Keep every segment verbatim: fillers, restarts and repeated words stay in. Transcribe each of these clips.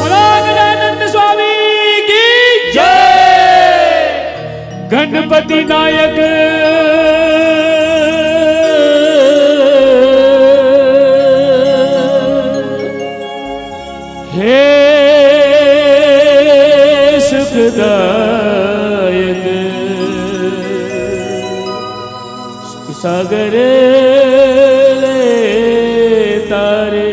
भोला गजानंद स्वामी की जय। गणपति नायक हे सुखदायक, सुख सागर ले तारे।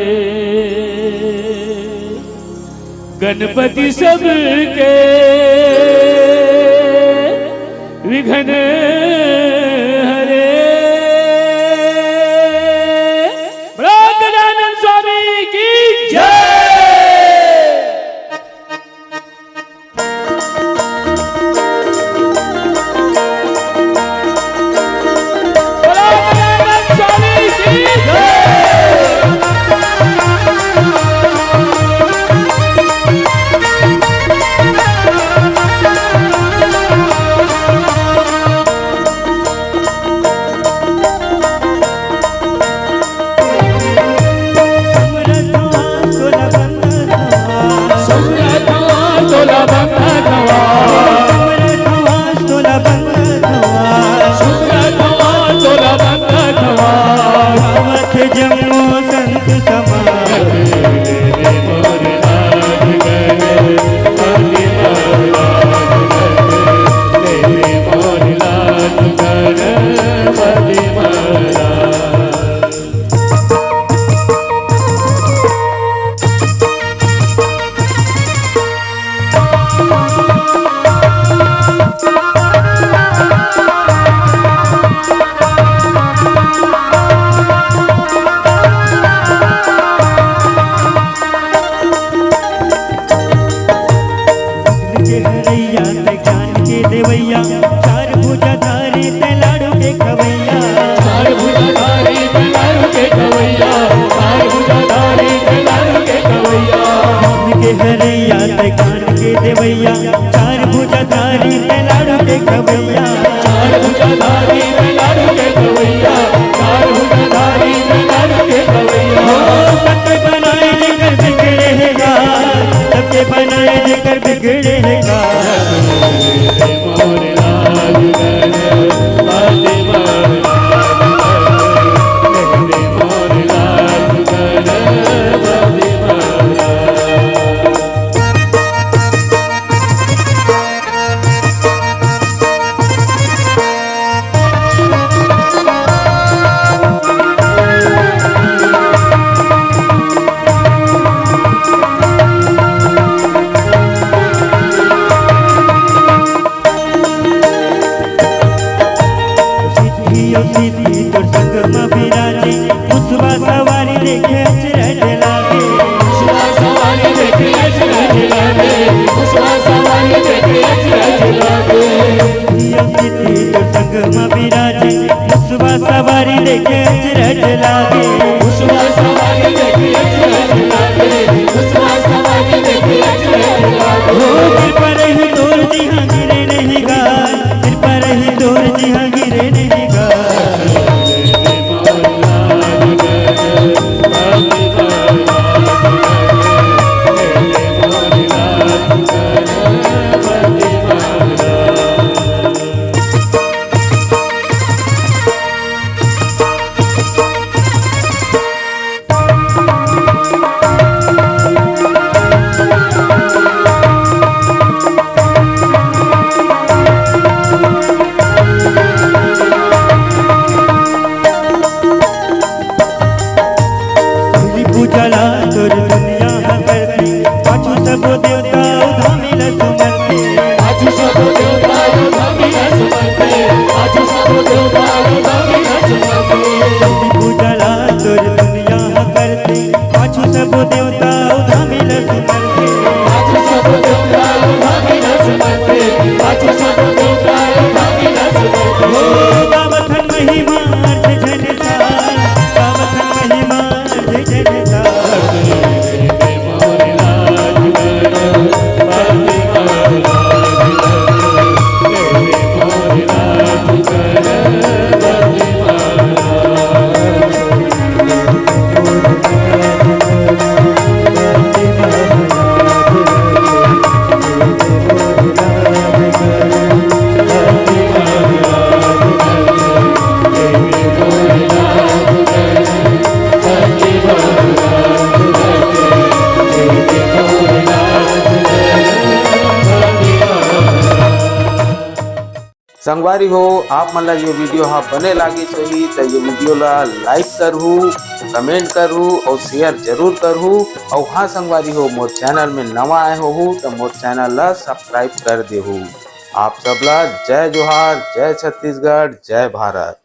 गणपति सबके विघ्न हरे। बोलो गजानन स्वामी की जय। भैया, चार भुजाधारी में लाडू के खवैया। चार भुजाधारी में लाडू के खवैया। चार भुजाधारी में लाडू के खवैया। हो, सबके बनाए जेकर बिगड़े हे गा, सबके बनाए जेकर बिगड़े हे गा। सिद्धि अउ सिद्धि तोर संग म बिराजे, मुसवा सवारी देखे अचरज लागे। मुसवा सवारी देखे अचरज लागे। मुसवा सवारी देखे अचरज लागे। सिद्धि अउ सिद्धि तोर संग म बिराजे, मुसवा सवारी देखे अचरज लागे। मुसवा सवारी देखे अचरज लागे। मुसवा सवारी देखे अचरज लागे। हो, कृपा रही तोर जिहाँ गिरे नहीं गाय, कृपा रही तोर जिहाँ गिरे नहीं गाय। पहिली पूजा ला तोर दुनिया ह करथे, पाछू सबो देवता अउ धामी ल सुमरथे। पाछू सबो देवता अउ धामी ल सुमरथे। पाछू सबो देवता अउ धामी ल सुमरथे। पहिली पूजा ला तोर दुनिया ह करथे, पाछू सबो देवता अउ धामी ल सुमरथे। पाछू सबो देवता अउ धामी ल सुमरथे। पाछू सबो देवता अउ धामी ल सुमरथे। हो गावत हन महिमा अर्थ झन सार, गावत हन महिमा अर्थ झन सार। संगवारी हो, आप मन ला ये video ह बने लागिस होही त ये video ला like करहू, comment करहू अउ share जरूर करहू। अउ हाँ संगवारी हो, मोर channel में नवा आए होहू त मोर channel ला subscribe कर देहू। आप सब ला जय जोहार, जय छत्तीसगढ़, जय भारत।